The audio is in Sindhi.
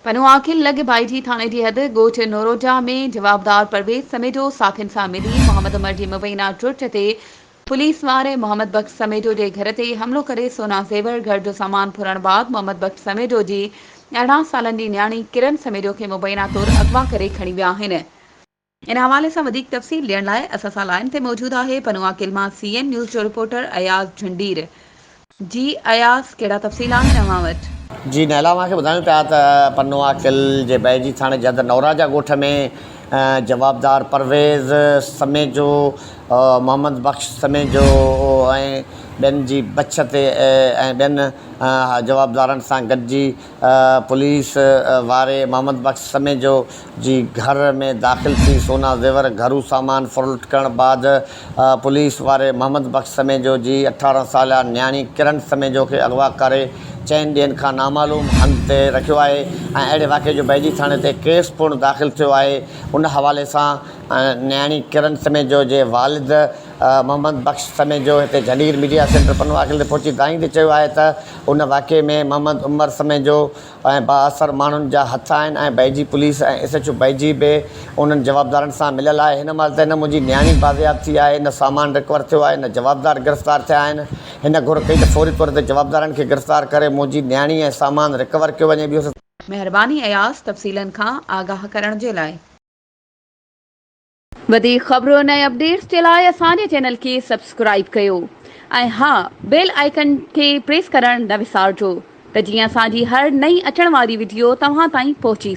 پنوعاقل لڳ بائيجي ٿاڻي جي حد ڳوٺ نوروجا ۾ جوابدار پرويز سميجو ساٿين سان ملي محمد عمر جي مبينا جرچ تي پوليس واري محمد بخش سميجو جي گهر تي حملو ڪري سونا زيور گهر جو سامان ڦرڻ بعد محمد بخش سميجو جي 18 سالن جي نياڻي ڪرن سميجو کي مبينا طور اغوا ڪري کڻي ويا آهن. ان حوالي سان وڌيڪ تفصيل ڏيڻ لاء اسان سان لائين تي موجود آهي پنوعاقل مان سي اين نيوز جو رپورٽر اياز جهنڊير. جي اياز ڪهڙا تفصيل آهن اوهان وٽ؟ جي نهلا اوهان کي ٻڌايون پيا ته پنوعاقل جي بئجي ٿاڻي جي حد نوراجا ڳوٺ ۾ جوابدار پرويز سميجو، محمد بخش سميجو ۽ ٻين جي بڇ تي ۽ ٻين جوابدارن سان گڏجي پوليس واري محمد بخش سميجو جي گهر ۾ داخل ٿي سونا زيور، گهرو سامان ڦرلٽ ڪرڻ بعد پوليس واري محمد بخش سميجو جي 18 سالا نياڻي ڪرن سميجو کي اغوا ڪري چئن ڏينهن کان نامعلوم هنڌ تي رکيو آهي ۽ اهڙي واقعي جو بئجي ٿاڻي تي ڪيس پڻ داخل ٿيو آهي ان حوالي سان نياڻي ڪرن سميجو جي والد محمد بخش سميجو هتي جهنڊير ميڊيا سينٽر پنوعاقل تي پهچي دانهيندي چيو آهي ته ان واقعي ۾ محمد عمر سميجو ۽ بااثر ماڻهن جا هٿ آهن ۽ بئجي پوليس ۽ ايس ايڇ او بئجي به انهن جوابدارن سان مليل آهي هن مهل تائين نه منهنجي نياڻي بازياب ٿي آهي نه سامان رڪور ٿيو آهي نه جوابدار گرفتار ٿيا آهن هن گهر ڪئي ته فوري طور تي جوابدارن کي گرفتار ڪري منهنجي نياڻي ۽ سامان رڪور ڪيو وڃي ٻيو مهرباني اياز تفصيلن کان آگاهه ڪرڻ جي لاء. وڌيڪ خبرن ۽ اپڊيٽس جي لاء اسان جي چينل کي سبسڪرائيب ڪيو ۽ ها بيل آئيڪن کي پريس ڪرڻ نه وسارجو ته جيئن اسان جي هر نئين اچڻ واري وڊيو توهان تائين پهچي.